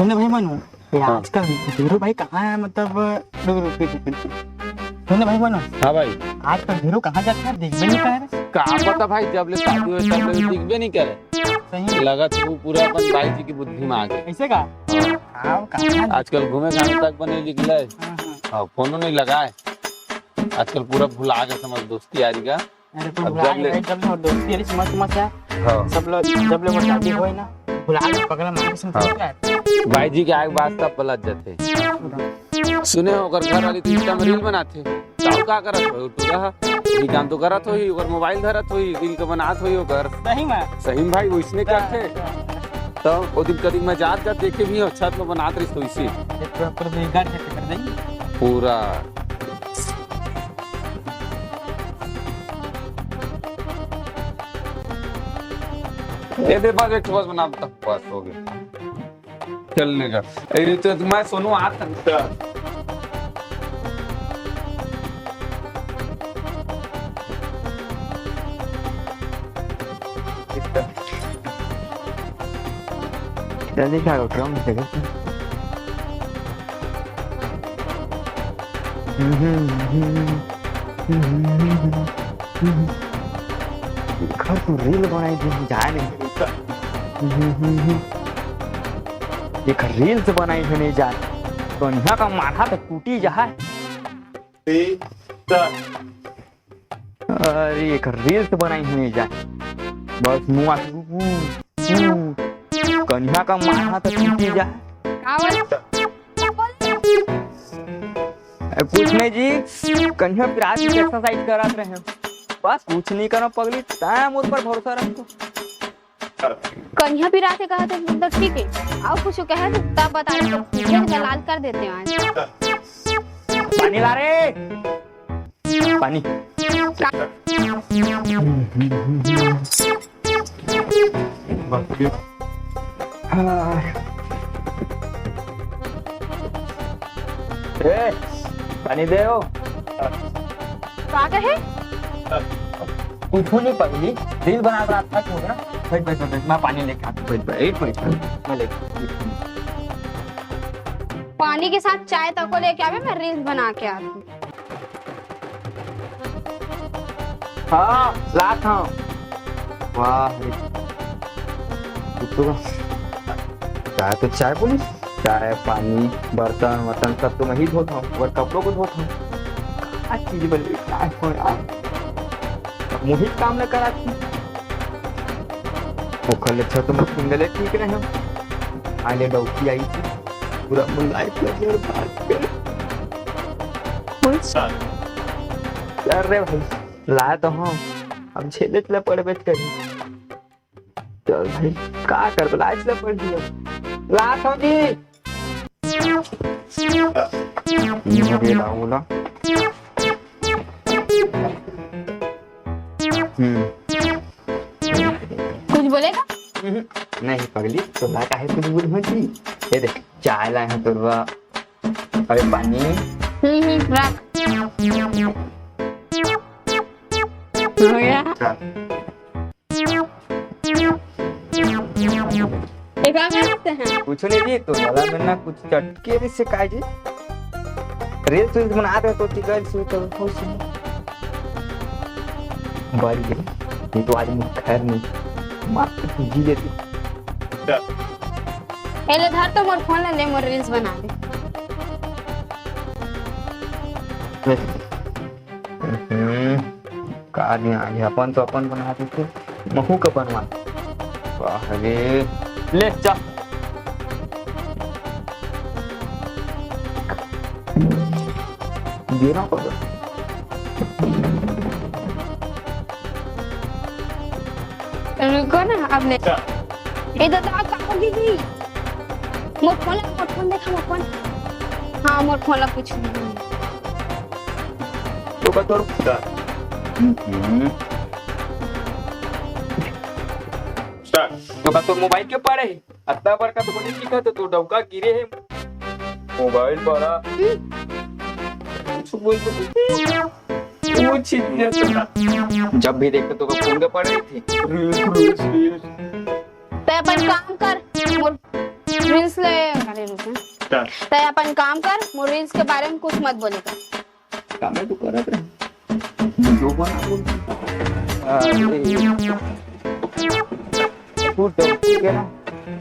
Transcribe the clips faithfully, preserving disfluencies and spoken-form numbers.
सुन ना भाई मनु, ये हाँ। आजकल हीरो भाई कहाँ है, मतलब, रुक, रुक, रुक, रुक। सुन ना भाई मनु, हाँ भाई। आजकल हीरो कहाँ जाता है, देखबे नहीं कर। का पता भाई, जब ले शादी होय, तब ले दिखबे नहीं करे। सही। लगत हे वो पूरा अपन बाई जी की बुद्धि में आ गे। ऐसे का? हाँ। हाँ, वो कहाँ है? आजकल घूमे घामे तक बने निकले। हाँ, हाँ। हाँ, फोनो नहीं लगाए। आजकल पूरा भुला गे, समझ, दोस्ती यारी का। अरे, तू अब भुला जब ले गे भाई, जब ले दोस्ती यारी समझ, समझ है। हाँ। सब लोग, जब ले वो शादी होय ना, भुला गे, पगला मार के समझ हाँ। क्या है? बाई जी के आए के बाद सब पलट जाते। सुने हो, ओकर घर वाली तो Insta में reel बनाते। त का करत होही टूरा ह? ये काम तो करत होही, ओकर मोबाइल धरत होही, reel के बनात होही ओकर। सही में? सही में भाई, वइसने करथे। त ओ दिन कदी मैं जात जात देखे भी हँव, छत में बनात रहिस तो इसी। ये पूरा, पूरा बेकार करके कर देंगे। पूरा। ये दे बस, एक ठो बस बना, बस हो गया। चल लेगा। ए, तो मैं सोनू आ सकता। जल्दी खा लो, ड्रम से। घर तो reel बनाई दे, जाए नहीं। एक reels बनाई हे नहीं जाए, तो यहाँ का माथा तो टूटी जाए। अरे, एक reels बनाई हे नहीं जाए, बस मुआ कन्या का माथा तो टूटी जाए। का बोल? ए, कुछ नहीं जी, कन्या पिरात की exercise करत रहे। बस कुछ नहीं करो पगली, तैं मोर पर भरोसा रख तो। कन्या पिरात हे कहत हे, तो ठीक हे। अउ कुछ कहे तो तब बता दे, तो सीधे गलाल कर देते हैं आज। पानी ला रे। पानी। का? हाँ। ए, पानी दे हो। का कहे? कुछ नहीं पगली, reel बना रहा था, क्यों ना? बैठ, बैठ, बैठ, बैठ, मैं पानी लेके आता हूँ, बैठ, बैठ, बैठ, बैठ, मैं लेके आता हूँ। पानी के साथ चाय तको लेके आवे, मैं reels बना के आती हूँ। हाँ, लात हँव। वाह रे। कुत्तू का। चाय तो चाय बोलिस, चाय, पानी, बर्तन वर्तन सब तो मैं ही धोत हँव, अउ कपड़ों को धोत हँव। का चीज बन गई, का हो यार? अब मोहित काम न करा थी। ओखर ले अच्छा तो मैं single ठीक रहे हँव। आले डौकी आई थी, पूरा मोर life ला बर्बाद कर। अरे भाई, लाय तो हँव, अब झेले ला पड़बे करही। चल भाई, का करबे, लाय ला पड़ही अब। लात हँव जी। ये दे ला, वो ला। हम्म। कुछ बोलेगा? हम्म, नहीं पगली, तोला काहे कुछ बोलहूँ जी? ये देख, चाय लाय हँव तोर बर। अरे पानी। हम्म, हम्म, रख। हो गया। चल। ये का करते हैं? कुछ नहीं जी, तो गला में ना कुछ चटके भी से काय जी। Reels वील्स बनात रहे तो टिकल से तो खुश हूँ। बारी गई, ये तो आज मुझे खैर नहीं, मस्त जी लेती। ए ले धर तो मोर फोन ला, ले मोर reels बना दे। हम्म, का नहीं आगे, अपन तो अपन बना देते, महू का बनवा। वाह रे, ले जा। गिरा पड़। रुको ना, अब ले। ए दादा, का हो गे? मोर फोन ला, मोर फोन देखा, मोर फोन। हाँ, मोर फोन ला कुछ नहीं। तो का तोर हम्म। Start। तो का तोर मोबाइल के पारे हे? अतना बड़का तो बने दिखत हे, तो डौका गिरे हे। मोबाइल पारा। हम्म। कुछ बोल तो कुछ ही नहीं आता। जब भी देखते तो का फोन के पारे थे। Reels, reels, reels। तैं अपन काम कर, मोर reels ले। रुक, हाँ। चल। तैं अपन काम कर, मोर reels के बारे में कुछ मत बोले कर। काम तो करत रहे। जो बना बोल। अरे। तू तो ठीक है ना?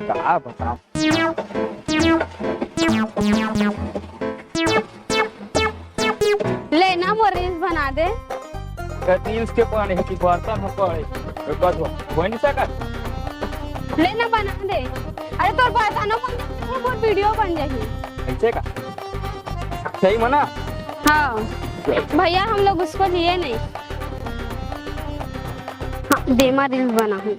का बताऊं? ले ना, मोर reels बना दे। का reels के पाने है कि बर्तन हो पड़े? बस हो, हो नहीं सकत। ले ना, बना दे। अरे, तोर बर्तनों बन जाही, मोर video बन जाही। ऐसे का? सही मना? हाँ। भैया, हम लोग उसको लिए नहीं। हाँ, देमा reels बना हूँ।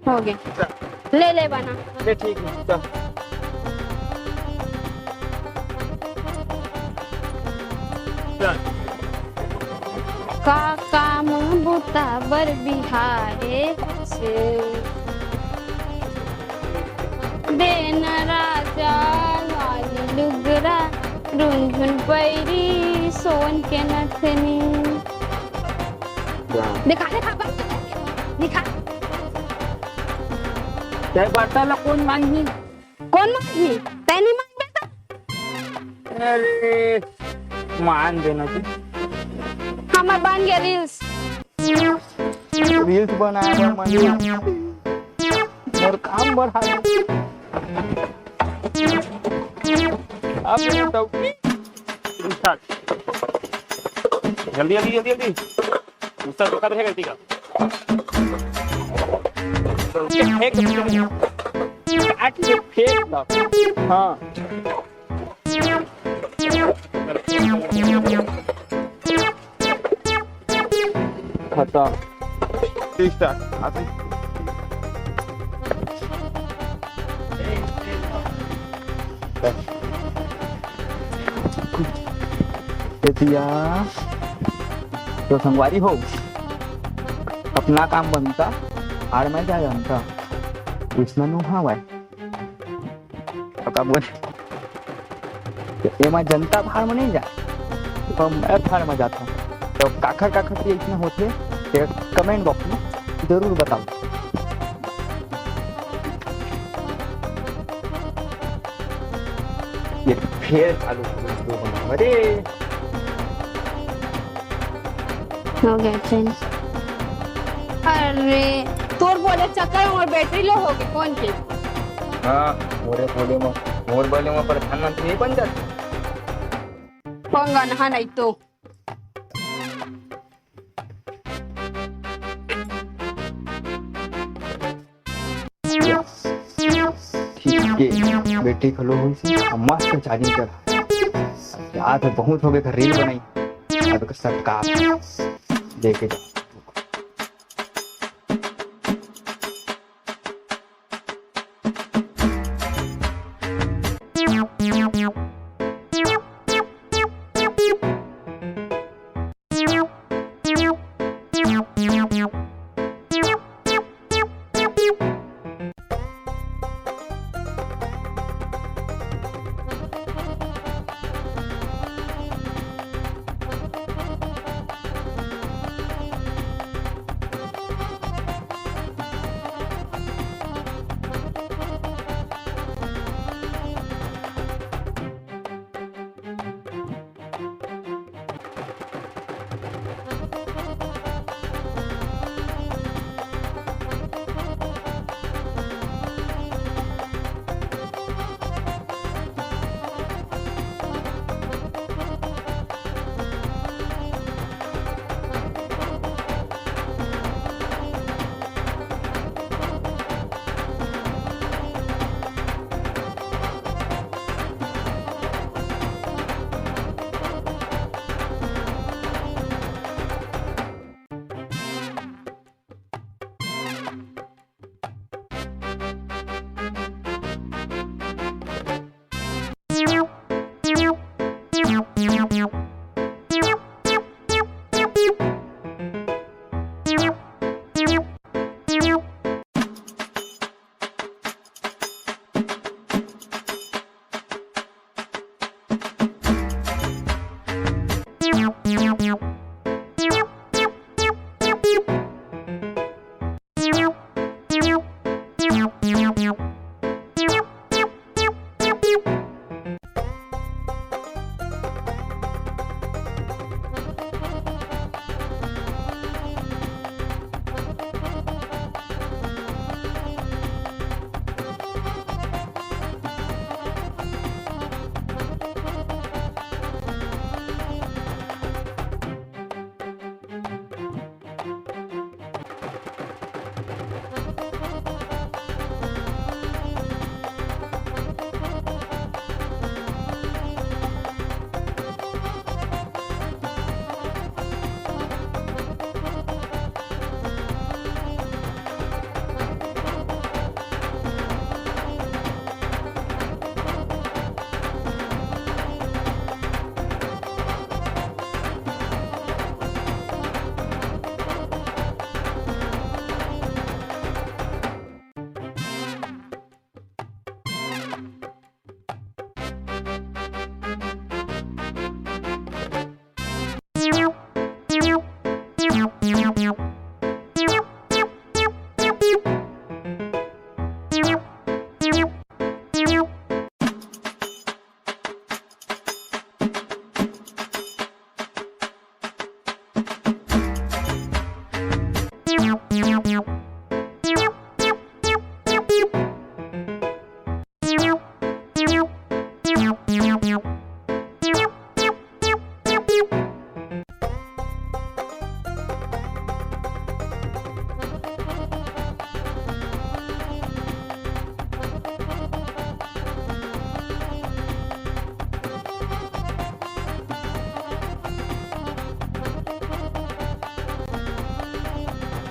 हो गया। ले, ले बना। ले, ठीक है, चल। चल। का काम बूता बर बिहारे से देना राजा वाली लुगरा, रुनझुन पैरी, सोन के नथनी। वाह। दिखा, दिखा, बस, दिखा। तैं बर्तन ला कौन मांगी? कौन मांगी? तैं नहीं मांगबे तो? अरे, मान देना तू। हमर बन गया reels। Reels बनाए बर मन, मोर काम बर हाल। आप ये बताओ कि जल्दी, जल्दी, जल्दी, जल्दी। गुस्सा धोखा रहेगा इसी का। फेंक दो। काट के फेंक दो। हाँ। खत्म। ठीक था। आती। ए दिया, तो संगवारी हो, अपना काम बनता, हार में जा जानता, इसमें नो हवय। तो का बोल, एमा जनता भाड़ में नहीं जाए, तो मैं भाड़ में जाता हूँ। तो काखर काखर से इतना होते, तो comment box में जरूर बताओ। ये फेर चालू हो गई, दो बना। अरे। हो गया change। अरे, तोर बोले चक्कर में मोर battery low हो गई, कौन के? हाँ, मोरे बोले में, मोर बोले में प्रधानमंत्री नहीं बन जाते। पंगा नहा नहीं तो। ठीक के battery घलो होइस हे, अउ मस्त charging कर। यार, तो बहुत हो गए, reel बनाई। अब एक सटका लेके जा।